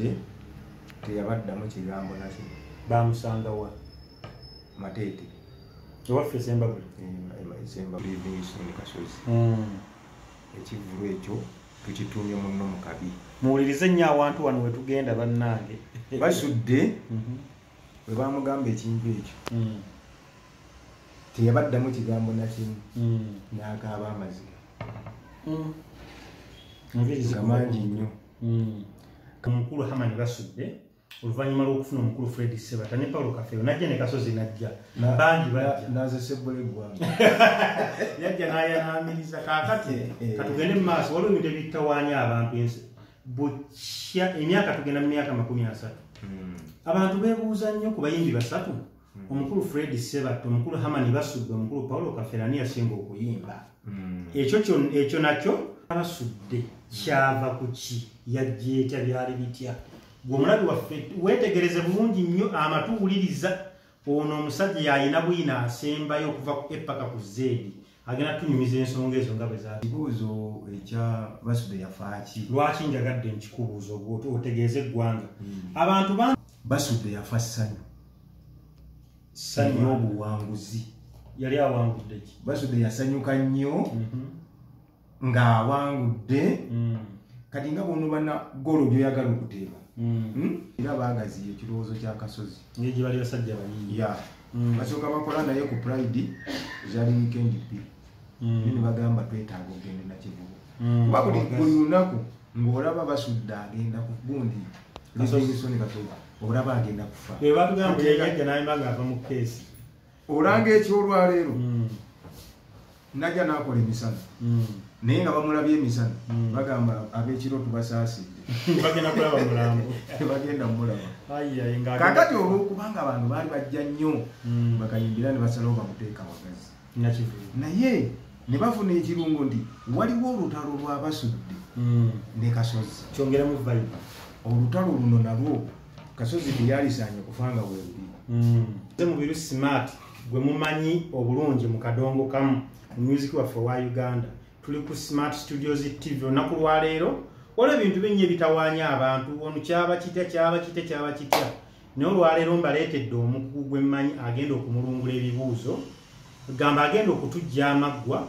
Basudde teyabaddamu kigambo nakyo. Bamusanga wa? Mateete. Ewaffe Sembabule. Sembabule Livingstone Kasozi. Ekivvulu ekyo tukituumye munno mu kabi. Muwulirize nnyo awantu wano we tugenda bannange. Basudde bwe bamugamba ekintu ekyo teyabaddamu kigambo nakimu, n'akaaba amaziga nga mangi nnyo. Omukulu Herman Basudde oluvannyuma lw'okufuna omukulu Fred Ssebatta ne Paulo Kafeero najja ne Kasozi najja bangi bajja n'azesebula eggwanga yajja n'ayanaamiriza. Kaakati katugende mu maaso, waliwo ebintu ebitawaanya abantu ensi bukya emyaka tugenda mu myaka 30. Abantu beebuuza nnyo ku bayimbi basatu, omukulu Fred Ssebatta, omukulu Herman Basudde, omukulu Paulo Kafeero ani yasinga okuyimba. Ekyo nakyo Basudde kyava ku ki? Yajja etya? Byali bitya? Gwe omulabi waffe weetegereze bulungi nnyo amatu wuliriza. Ono omusajja yalina bwino asembayo okuva ku E paka ku Z, agenda tunyumiza ensonga ezo nga bwe zaali. Ekibuuzo ekya Basudde yafa ki? Lwaki njagadde nkikubuuza otegeeze eggwanga? Abantu Basudde yafa ssanyu. Ssanyu obuwanguzi. Yali awangudde ki? Basudde yasanyuka nnyo ng'awangudde. Kati nga bw'onoba na ggolo by'oyagala okuteeba. Era baagaziya ekirowoozo kya Kasozi. Ngeri gye bali basajja bayiiya. Ya. Basooka bakola naye ku Pride zaali weekend bbiri. Ne bagamba twetaaga okugenda Nakivubo. Kuba buli lunaku ng'olaba Basudde agenda ku gundi Livingstone Kasozi, olaba agenda kufa. Bwe batugamba yajja n'ayimba ng'ava mu keesi. Olanga ekyolwaleero najja n'akola emisana. Naye nga bamulabye emisana bagamba ab'ekiro tubasaasidde. Bagenda kulaba mulambo. Bagenda mulaba. Kaakati olw'okubanga abantu baali bajja nnyo bakayimbira ne basalawo bamuteeka wagazi. Naye ne bafuna ekirungo nti waliwo olutalo lwa Basudde ne Kasozi. Kyongeremu vibe. Olutalo luno nalwo Kasozi teyalisaanye kufa nga weeruli. Nze Mubiru Smart gwe mumanyi obulungi mu kadongo kamu mu music waffe wa Uganda. Tuli ku Smart Studios TV olunaku lwaleero. Waliwo ebintu bingi ebitawaanya abantu, ono kyaba kitya, kyaba kitya, kyaba kitya. Naye olwaleero mbaleetedde omukugu gwe mmanyi agenda okumulungula ebibuuzo, gamba agenda okutujja amaggwa,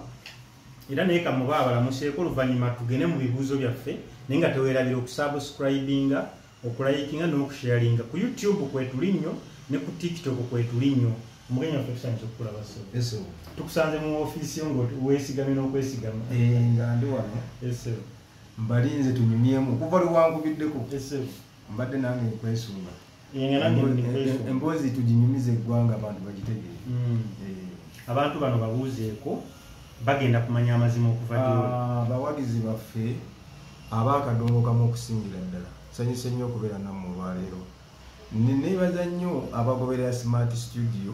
era naye kamuba abalamuseeko oluvannyuma tugende mu bibuuzo byaffe, naye nga teweerabira okusubscribinga, okulayikinga n'okusharinga. Ku YouTube kwetuli nnyo ne ku TikTok kwetuli nnyo. Omugenyi waffe tusanyusa okukulaba ssebo. Tukusanze mu ofiisi yo ng'weesigamye n'okwesigama. Nga ndi wano. Ssebo. Mbalinze tunyumyemu okuva lwe wankubiddeko. Ssebo. Mbadde nange nkwesunga. Nange nkwesunga. Emboozi tuginyumize eggwanga abantu bagitegeere. Abantu bano babuuzeeko bagenda kumanya amazima okuva gy'oli. Abawagizi baffe ab'akadongo kamu okusingira ddala, nsanyuse nnyo okubeera nammwe olwaleero. Neebaza nnyo abagoberera Smart Studio.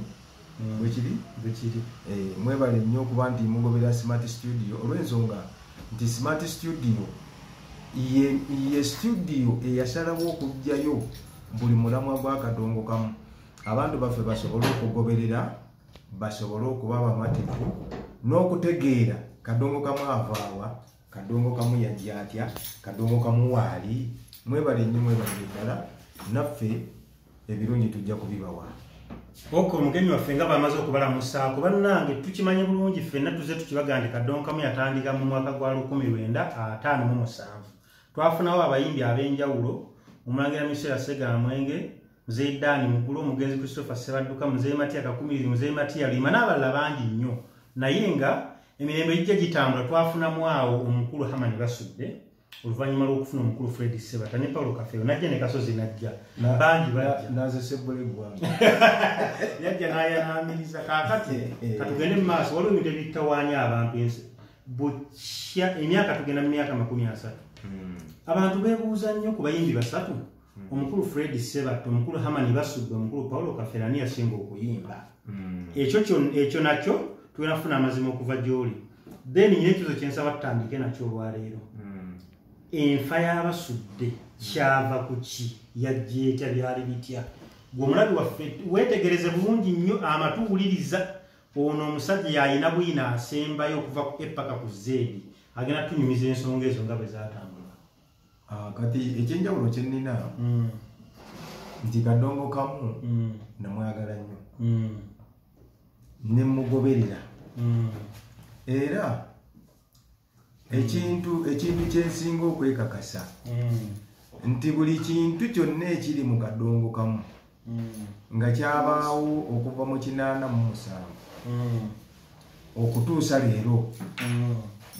Bwekiri? Bwekiri. Mwebale nnyo okuba nti mugoberera Smart Studio olw'ensonga nti Smart Studio ye studio eyasalawo okuggyayo buli mulamwa gw'akadongo kamu. Abantu baffe basobole okugoberera, basobole okuba abamativu n'okutegeera kadongo kamu avaawa, kadongo kamu yajja atya, kadongo kamu waali. Mwebale nnyo, mwebale ddala, naffe ebirungi tujja kubibawa. Ok, omugenyi waffe nga bamaze okubalamusaako bannange tukimanyi bulungi ffenna tuze tukibaga nti kadongo kamu yatandika mu mwaka gwa 1957. Twafunawo abayimbi ab'enjawulo, omulangira Michel Ssegamwenge, Muzeeyi Dan Mukulu, omugenzi Christopher Ssebadduka, Muzeeyi Matia Kakumirizi, Muzeeyi Matia Luyima n'abalala bangi nnyo. Naye nga emirembe gijja gitambula twafunamu awo omukulu Herman Basudde oluvannyuma lw'okufuna omukulu Fred Ssebatta ne Paulo Kafeero najja ne Kasozi najja bangi bajja n'azesebula eggwanga. Yajja n'ayanaamiriza. Kaakati katugende mu maaso, waliwo ebintu ebitawaanya abantu ensi bukya emyaka tugenda mu myaka 30. Abantu beebuuza nnyo ku bayimbi basatu, omukulu Fred Ssebatta, omukulu Herman Basudde, omukulu Paulo Kafeero ani yasinga okuyimba. Ekyo nakyo tugenda kufuna amazima okuva gy'oli. Then nyina ekibuuzo kye nsaba tutandike nakyo olwaleero. Enfa y'Abasudde kyava ku ki? Yajja etya? Byali bitya? Gwe omulabi waffe weetegereze bulungi nnyo amatu wuliriza. Ono omusajja yalina bwino asembayo okuva ku E paka ku Z, agenda tunyumiza ensonga ezo nga bwe zaatambula. Kati ekyenjawulo kye nnina nti Kadongo Kamu namwagala nnyo ne mugoberera, era ekintu kyensinga okwekakasa nti buli kintu kyonna ekiri mu Kadongo Kamu nga kyabaawo okuva mu 87 okutuusa leero,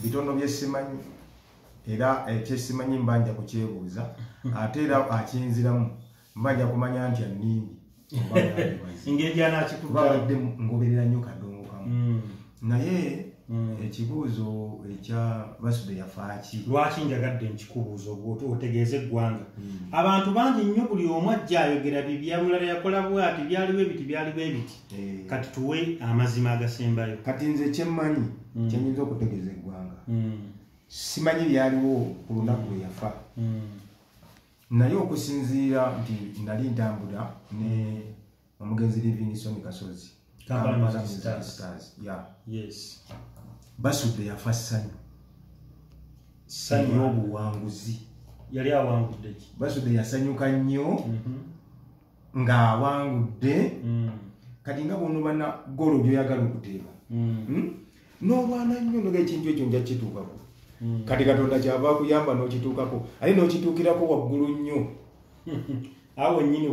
bitono byesimanyi, era ekyesimanyi mbanja kukyebuuza, ate era akinziramu mbanja kumanya nti annimbi. Engeri gyanakikubadde. Ngoberera nnyo Kadongo Kamu, naye ekibuuzo ekya Basudde yafaaki? Lwaki njagadde nkikubuuza otegeeze eggwanga? Abantu bangi nnyo, buli omu ajja ayogera bibya, mulala yakola bwati, byaliwo ebiti, byaliwo ebiti. Kati tuwe amazima agasembayo. Kati nze kyemmanyi, kyenyinza okutegeeza eggwanga, simanyi byaliwo ku lunaku lwe yafa, naye okusinziira nti nali ntambula ne omugenzi Livingstone Kasozi, Kampala Music Stars. Yeah. Basudde yafa ssanyu ery'obuwanguzi. Yali awangudde ki? Basudde yasanyuka nnyo ng'awangudde. Kati nga bw'onoba na golo by'oyagala okuteeba, n'olwana nnyo noga ekintu ekyo nja kituukako. Kati Katonda kyava akuyamba n'okituukako, ate n'okituukirako waggulu nnyo. Awo nnyini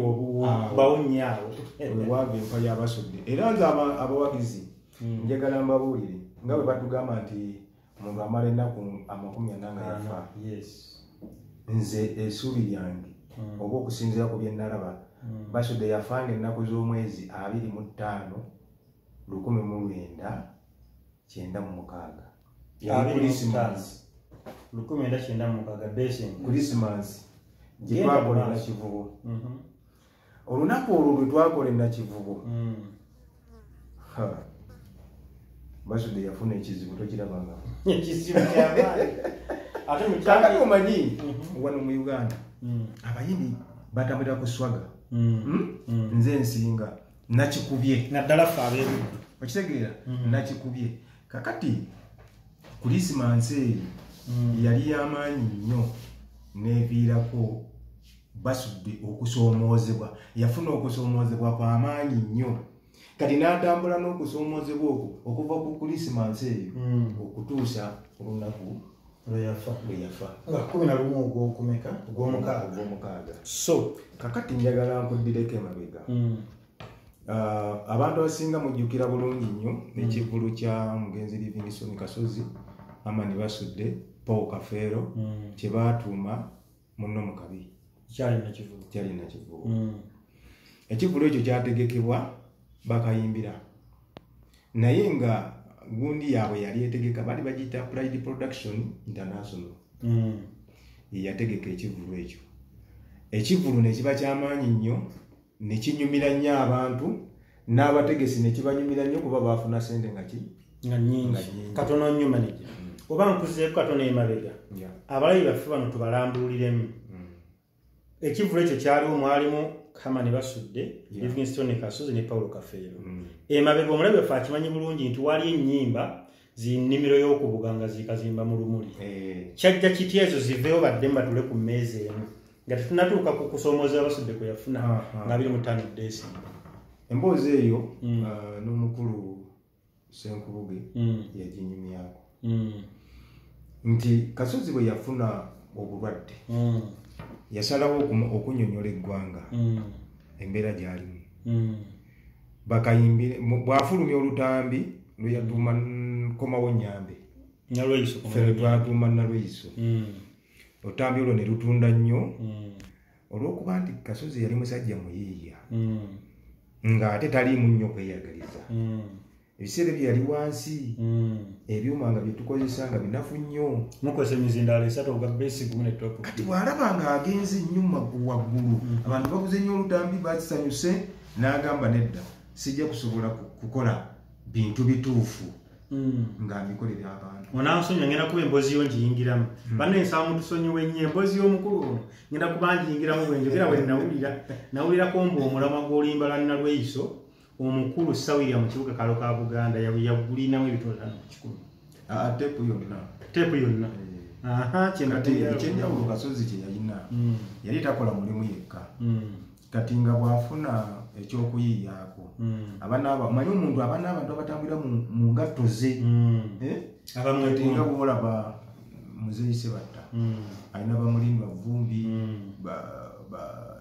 bawo nnyo awo. Wewaava enfa y'Abasudde. Era nze abawagizi njagala mbabuulire, nga bwe batugamba nti omuntu amala ennaku 40 nga yafa, nze essuubi lyange oba okusinziira ku bye nnalaba, Basudde yafanga ennaku z'omwezi 25 1996. 1996. Krisimansi gye twakola Nakivubo. Olunaku olwo lwe twakola Enakivubo, Basudde yafuna ekizibu tokirabanga. Ekizibu kyamaanyi ate. Kakati omanyi wano mu Uganda abayimbi batambulira ku swagger. Nze nsinga nakikubye. Naddala ffe ab'ebuddu. Okitegeera? Nakikubye. Kakati Krisimansi eyo yali yamaanyi nnyo, neviirako Basudde okusoomoozebwa. Yafuna okusoomoozebwa kwamaanyi nnyo, kati n'atambula n'okusoomoozebwa okwo okuva ku Krisimansi eyo okutuusa olunaku lweyafa. Lwe yafa. Nga 11 ogwokumeka? Ogwomukaaga. Ogwomukaaga. So kakati njagala nkuddireko emabega. Abantu abasinga mujjukira bulungi nnyo n'ekivvulu kya mugenzi Livingstone Kasozi, Amani Basudde, Paul Kafeero, kye baatuuma Munno mu Kabi. Kyali Nakivubo. Kyali Nakivubo. Ekivvulu ekyo kyategekebwa Bakayimbira, naye nga gundi yaabwe yali etegeka baali bagiyita Pride Production International, yeyategeka ekivvulu ekyo. Ekivvulu ne kiba kyamaanyi nnyo, ne kinyumira nnyo abantu n'abategesi, ne kibanyumira nnyo kuba baafuna sente nga ki? Nga nyingi. Nga nnyingi. Katono nnyo, manager, oba nkuzeeko katono emabega, abalabi baffe bano tubalambululiremu. Ekivvulu ekyo kyaliwo, mwalimu Kamani Basudde, Livingstone Kasozi ne Paulo Kafeero. Emabega omulabi waffe akimanyi bulungi nti wali ennyimba zinnimiro y'okubuga nga zikazimba mu lumuli. Kyajja kiti ezo ziveewo baddemu batule ku mmeeza emu nga tetunatuuka ku kusoomooza Basudde kwe yafuna nga 25 Desemba? Emboozi eyo n'omukulu Senkubuge yaginyumyako nti Kasozi bwe yafuna obulwadde yasalawo okunyonyola eggwanga embeera gy'alimu. Bakayimbire bw'afulumya olutambi lwe yatuuma Komawo Nyambe. Nalweyiso. Ffe lwe twatuuma Nalweyiso. Olutambi olwo ne lutunda nnyo olw'okuba nti Kasozi yali musajja muyiiya ng'ate taliimu nnyo kweyagaliza. Ebiseera ebyo yali wansi, ebyuma nga byetukozesa nga binafu nnyo. Mukozesa emizindaalo esatu, ogwa bass gumu ne top. Kati bw'alaba ng'agenze nnyo waggulu, abantu baguze nnyo olutambi, bakisanyuse, n'agamba nedda, sijja kusobola kukola bintu bituufu nga mbikolera abantu. Onansonyiwa, ngenda kuba emboozi yo ngiyingiramu. Banne nsaba mutusonyiwe nnyo, emboozi y'omukulu ono ngenda kuba ngiyingiramu. Bwe njogera bwe nawulira, nawulirako mbu omulamwa gw'oluyimba lwa Nalweyiso, omukulu Sawirya mu kibuga Kalo ka Buganda yagulinamu ebitundu 5%. Tepu yonna. Tepu yonna. Kati ekyenjawulo Kasozi kye yalina, yali takola mulimu yekka. Kati nga bw'afuna ekyokuyiiyaako, omanyi omuntu aba n'abantu abatambulira mu ngatto ze. Kati nga bw'olaba Muzeeyi Sebatta, alina Bamulindwa Vumbi,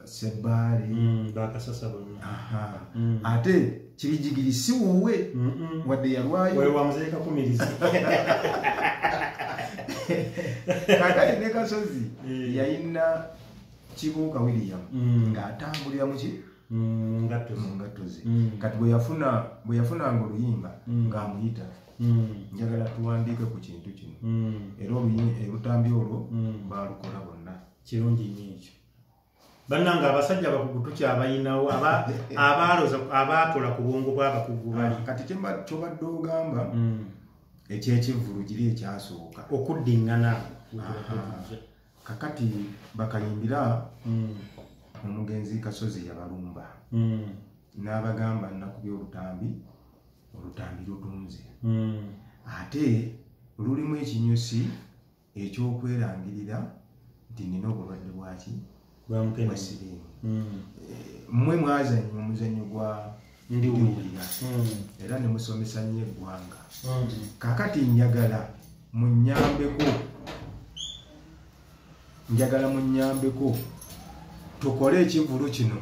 Sebbaale, Bakasasa bonna. Ate Kibijjigiri si wuwe, wadde yalwayo. Wewa Muzeeyi Kakumirizi. Kakati ne Kasozi yalina Kibuuka William ng'atambulira mu ki? Mu ngatto ze. Kati bwe yafunanga oluyimba ng'amuyita, njagala tuwandiike ku kintu kino. Era olutambi olwo baalukola bonna. Kirungi nnyo ekyo. Bannange abasajja abakugu tukyabayinawo, abaatola ku bwongo bw'abakugu bali. Kati kyobadde ogamba ekyekivvulu kiri ekyasooka okuddiŋŋana. Kakati bakayimbira omugenzi Kasozi yabalumba n'abagamba nnakubye olutambi, olutambi lutunze, ate lulimu ekinyusi ekyokwerangirira nti nina obulwadde bwaki? Bwa siriimu. Mmwe mwazannya omuzannyo gwa Ndiwulira era ne musomesa nnyo eggwanga. Kakati njagala munnyambeko, njagala munnyambeko tukole ekivvulu kino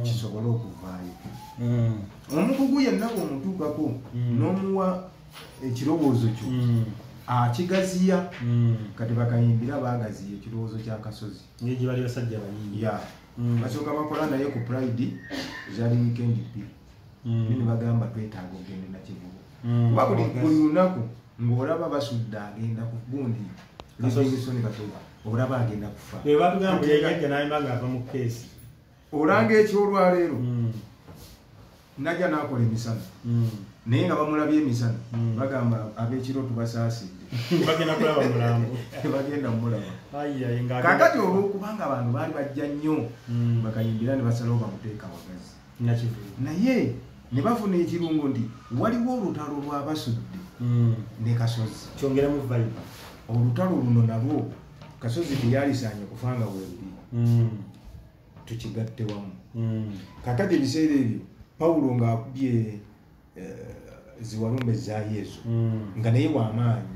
kisobole okuvaayo. Omukugu yenna bw'omutuukako n'omuwa ekirowoozo kyo akigaziya. Kati bakayimbira baagaziya ekirowoozo kya Kasozi. Ngeri gye bali basajja bayiiya. Basooka bakola naye ku Pride zaali weekend bbiri. Ne bagamba twetaaga okugenda Nakivubo. Kuba buli lunaku ng'olaba Basudde agenda ku gundi Livingstone Kasozi, olaba agenda kufa. Bwe batugamba yajja n'ayimba ng'ava mu keesi. Olanga ekyolwaleero najja n'akola emisana, naye nga bamulabye emisana bagamba ab'ekiro tubasaasidde, bagenda kulaba mulambo, bagenda mulaba. Kaakati olw'okubanga abantu baali bajja nnyo bakayimbira ne basalawo bamuteeka wagazi naye ne bafuna ekirungo nti waliwo olutalo lw'Abasudde ne Kasozi. Kyongeremu vibe. Olutalo luno nalwo Kasozi teyalisaanye kufa nga weeruli, tukigatte wamu. Kaakati ebiseera ebyo Pawulo ng'akubye ziwalumbe za Yesu nga naye w'amaanyi.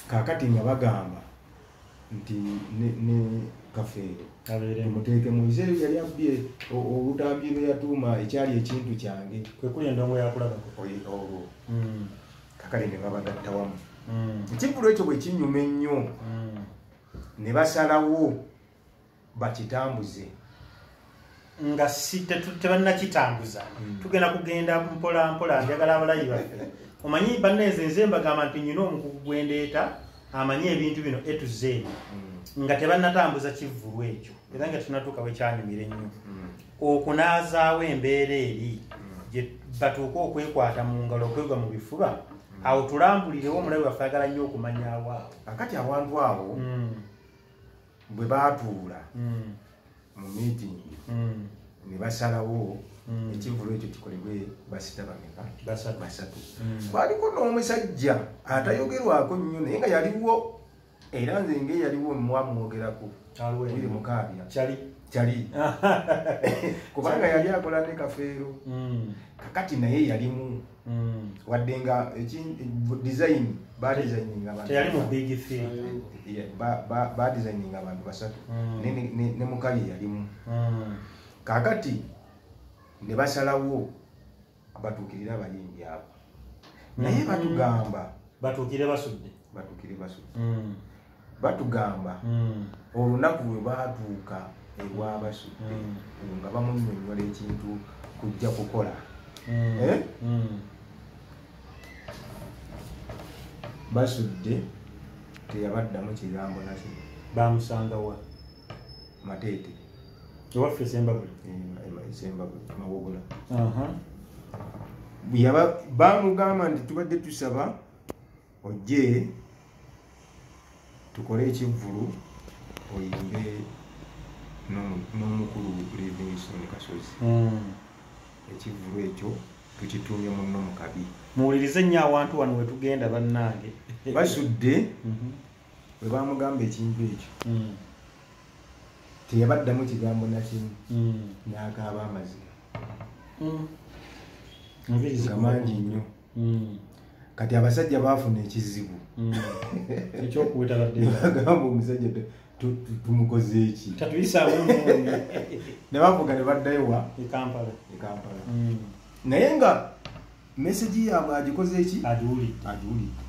Kaakati nga bagamba nti ne Kafeero tumuteeke mu biseera yali akubye olutambi lwe yatuuma ekyali ekintu kyange, kwe kuli endongo yakulabako olwo. Kaakati ne babagatta wamu. Ekivvulu ekyo bwe kinyuma ennyo ne basalawo bakitambuze. Nga si tebannakitambuza, tugenda kugenda mpola mpola. Njagala abalayi baffe omanyi bannenze nze mbagamba nti nnina omukugu gwe ndeeta amanyi ebintu bino A to Z, nga tebannatambuza kivvulu ekyo era nga tunatuuka we kyanyumira ennyo okunaazaawo embeera eri gye batuuke okwekwata mu ngalo, okwegwa mu bifuba. Awo tulambulirewo omulabi waffe ayagala nnyo okumanya awo awo. Kakati awantu awo bwe baatuula mu meeting ne basalawo ekivvulu ekyo kikolebwe basita bameka? Basatu. Kwaliko n'omusajja atayogerwako nnyo naye nga yaliwo, era nze ng'eyaliwo mwamwogerako Wili Mukaabya. Kyali kubanga yali akola ne Kafeero. Kakati naye yalimu, wadde nga design badesigninga abantu teyali mu big three, badesigninga abantu basatu ne Mukaabya yalimu. Kakati ne basalawo batuukirire abayimbi abo, naye batugamba batuukire Basudde, batuukire Basudde. Batugamba olunaku lwe baatuuka ewa Basudde nga bamunnyonnyola ekintu kujja kukola. Basudde teyabaddamu kigambo nakyo. Bamusanga wa? Mateete. Ewaffe Sembabule. Sembabule, Mawogola. Bamugamba nti tubadde tusaba ojje tukole ekivvulu oyimbe n'omukulu Livingstone Kasozi. Ekivvulu ekyo tukituumye munno mu kabi. Muwulirize nnyo awantu wano we tugenda bannange. Basudde Bwe bamugamba ekintu ekyo teyabaddamu kigambo nakimu, n'akaaba amazima nga mangi nnyo. Kati abasajja baafuna ekizibu ekyokuweta, omusajja tumukoze eki, ne bavuga ne baddayo wa e Kampala. Naye nga message yaabwe agikoze eki, agiwulidde.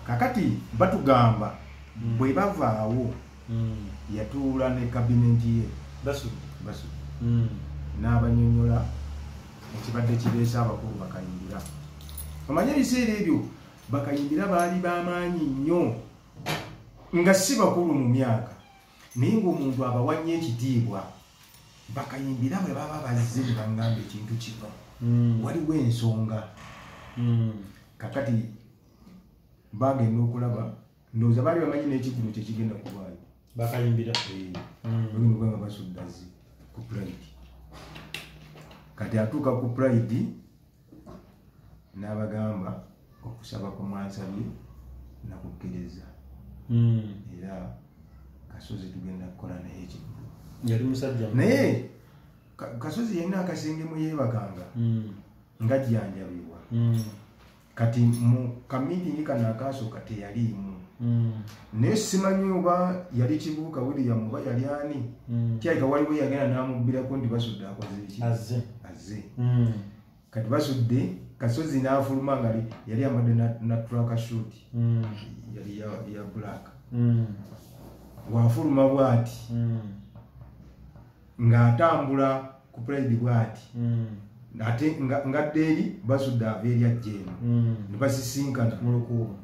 Kakati batugamba bwe bavaawo yatuula ne kabinenti ye Basudde n'abanyonyola ekibadde kireese abakulu bakayimbira. Omanye ebiseera ebyo bakayimbira baali b'amaanyi nnyo, nga si bakulu mu myaka, naye ng'omuntu abawa nnyo ekitiibwa. Bakayimbira bwe baba bazze ne baŋŋamba ekintu kino, waliwo ensonga. Kakati bagenda okulaba, ndowooza baali bamanyi n'ekivvulu kyekigenda kubaayo. Bakayimbira bagenda okuba nga Basudde azze ku Pride. Kati atuuka ku Pride n'abagamba okusaba kwe mwansabye nakukkiriza, era Kasozi tugenda kukola naye ekivvulu. Yali musajja naye Kasozi yenna akasenge mwe yeebakanga nga jjanjabibwa. Kati mu kamiitingi kano akaasooka teyaliimu, naye simanyi oba yali Kibuuka William oba yali ani, kirabika waliwo yagenda n'amubbirako nti Basudde akoze eki, azze. Kati Basudde Kasozi n'afuluma nga yali ambadde na track suit yali ya black. Wafuluma bw'ati ng'atambula ku Pride bw'ati, ate ngadde eri Basudde ava eri ajja eno, ne basisinkana mu lukuubo.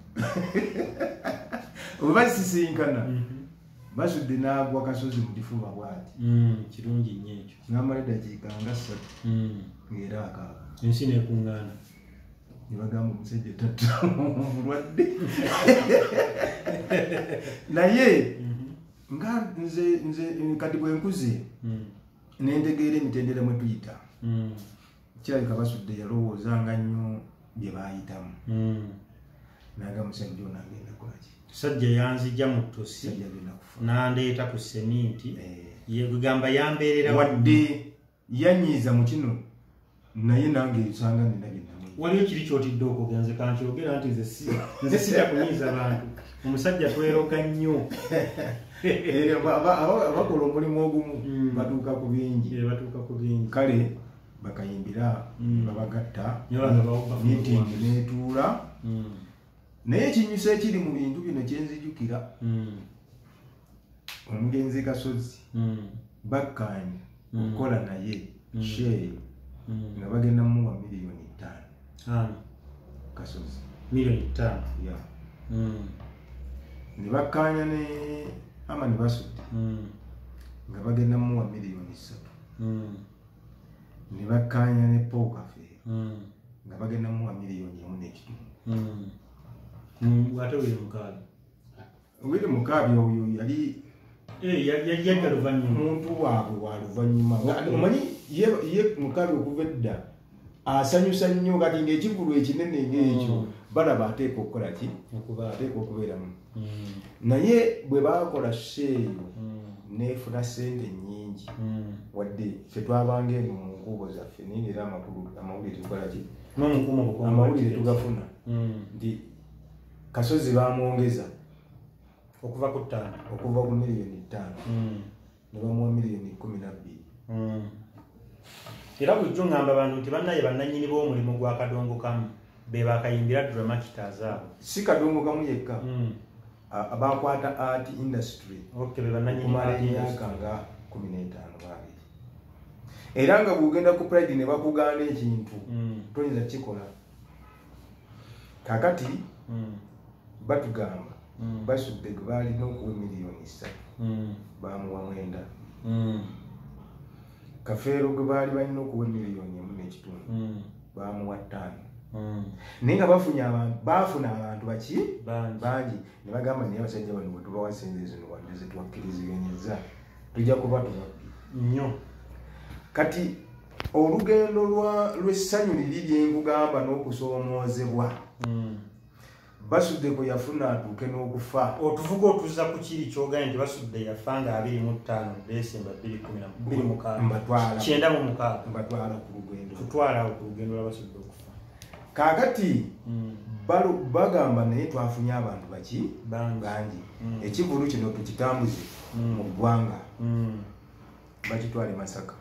Bwe basisinkana Basudde n'agwa Kasozi mu kifuba bw'ati. Kirungi nnyo ekyo. N'amala eddakiika nga 3 ng'era akaaba. Ensi n'ekuŋŋaana. Ne bagamba omusajja tatta mulwadde. Naye nga nze kati bwe nkuze ne ntegeera emitendera mwe tuyita, kirabika Basudde yalowoozanga nnyo bye baayitamu. Naga musajja ono agenda kukola ki? Musajja yanzijja mu ttosi, n'andeeta ku seminti, yegamba yambeerera. Wadde yanyiiza mu kino, naye nange nsanga nina bye namuyiga. Waliyo kiri ky'otidde okugenze kankyogera nti nze sijja kunyiiza bantu. Omusajja tweroga nnyo. Abakola omulimu ogumu batuuka ku bingi. Batuuka ku bingi. Kale bakayimbira babagatta, miitingi n'etuula. Naye ekinyusa ekiri mu bintu bino kyenzijukira, omugenzi Kasozi bakkaanya okukola naye sheeyo nga bagenda mumuwa 5 million. Kasozi 5 million. Ya. Ne bakkaanya ne Amani Basudde nga bagenda mumuwa 3 million. Ne bakkaanya ne Paul Kafeero nga bagenda mumuwa 1.5 million. Ate Willy Mukaabi? Willy Mukaabi oyo yali yajja luvannyuma, muntu waabwe wa luvannyuma. Omanyi ye Mukaabi okuva edda asanyusa nnyo, kati ng'ekivvulu ekinene ng'ekyo balaba ateeka okukola ki, ateeka okubeeramu. Naye bwe baakola sheeyo neefuna ssente nnyingi, wadde ffe twabanga eno mu nkuubo zaffe, naye ng'era amawulire tukola ki, amawulire tugafuna nti Kasozi bamwongeza okuva ku 5, okuva ku 5 million ne bamuwa 12 million. Era bulijjo ŋŋamba bantu nti bannaye bannannyini b'omulimu gwa Kadongo Kamu be bakayimbira Dramakiters abo. Si Kadongo Kamu yekka, abakwata art industry okumala emyaka nga 15 babiri. Era nga bw'ogenda ku Pride ne bakugaana ekintu toyinza kukikola. Kakati batugamba Basudde gwe baalina okuwa 3 million bamuwa 9. Kafeero gwe baali balina okuwa 1.5 million bamuwa 5. Naye nga baafuna abantu baki bangi, ne bagamba naye abasajja bano bwe tubawa ssente zino wadde ze twakkiriziganyizza tujja kuba tubabbi nnyo. Kati olugendo lw'essanyu liri lye nkugamba n'okusoomoozebwa. Basudde kwe yafuna atuuke n'okufa. Otuvuga otuza ku kiri kyogambye nti Basudde yafa nga 25 Desemba 2016. Mbatwala. 96. Mbatwala ku lugendo. Tutwala awo ku lugendo lwa Basudde okufa. Kaakati bagamba naye twafunye abantu baki? Bangi. Ekivvulu kino tukitambuze mu ggwanga. Bakitwale Masaka.